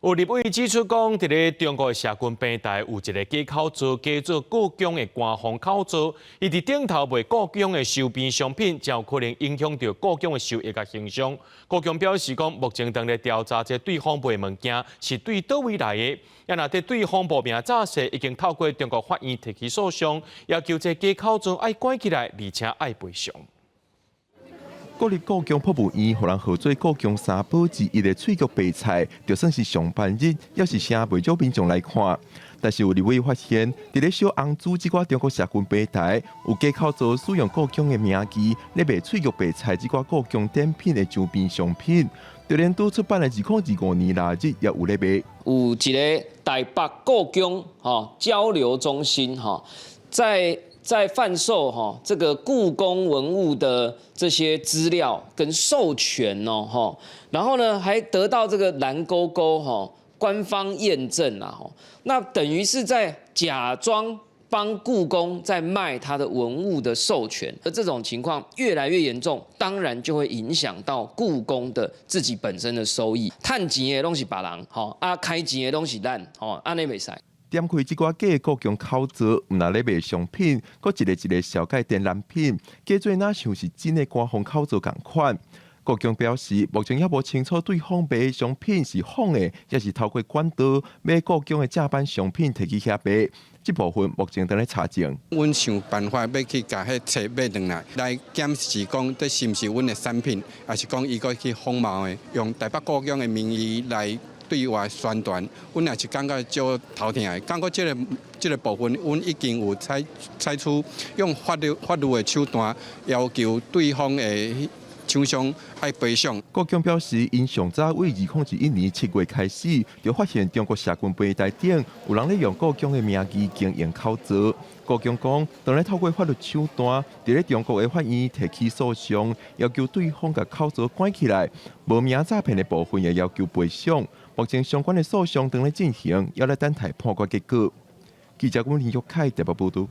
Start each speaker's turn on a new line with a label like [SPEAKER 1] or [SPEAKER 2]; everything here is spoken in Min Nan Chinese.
[SPEAKER 1] 有立委指出講，佇咧中國的社群平台有一个假口號，假做故宮的官方口號，伊佇頂頭賣故宮的周邊商品，真有可能影響著故宮的收益佮形象。故宮表示講，目前正咧調查這對方賣的物件是對佗位來的，也若對方冒名詐騙，已經透過中國法院提起訴訟，要求這假口號愛關起來，而且愛賠償。
[SPEAKER 2] 國立故宮博物院予人號做故宮三寶之一的翠玉白菜，就算是上班日，也是誠袂少民眾來看。但是有立委發現，佇咧小紅書這寡中國社群平台，有假口號使用故宮的名義，咧賣翠玉白菜這寡故宮展品的周邊商品，就連拄出版的2025年臘肉也有咧賣。
[SPEAKER 3] 有一个台北故宮吼交流中心吼，在販售哈這個故宮文物的這些資料跟授權哦哈，然後呢還得到這個藍勾勾哈官方驗證啦吼，那等於是在假裝幫故宮在賣它的文物的授權，而這種情況越來越嚴重，當然就會影響到故宮的自己本身的收益。趁錢的攏是別人，吼啊開錢的攏是咱，吼按呢袂使。
[SPEAKER 2] 點開這寡假故宮口號，毋但咧賣商品，閣一个一个小改展覽品，假做若像是真的官方口號仝款。故宮表示，目前猶無清楚對方賣的商品是仿的，抑是透過管道買故宮的正版商品提去遐賣。這部分目前正咧查證。
[SPEAKER 4] 阮想辦法欲去共彼冊買轉來，來檢視講這是毋是阮的產品，抑是講伊閣去仿冒的，用台北故宮的名義來對外宣傳，阮也是感覺足頭疼的。感覺這个部分，阮已經有採取用法律的手段，要求對方的廠商愛賠償。
[SPEAKER 2] 故宮表示，𪜶上早佇2021年7月開始，就發現中國社群平台頂有人咧用故宮的名義經營口號。故宮講，當咧透過法律手段，佇咧中國的法院提起訴訟，要求對方共口號關起來，冒名詐騙的部分也要求賠償。目前相關的訴訟正咧進行，猶咧等待判決結果。記者阮林玉凱台北報導。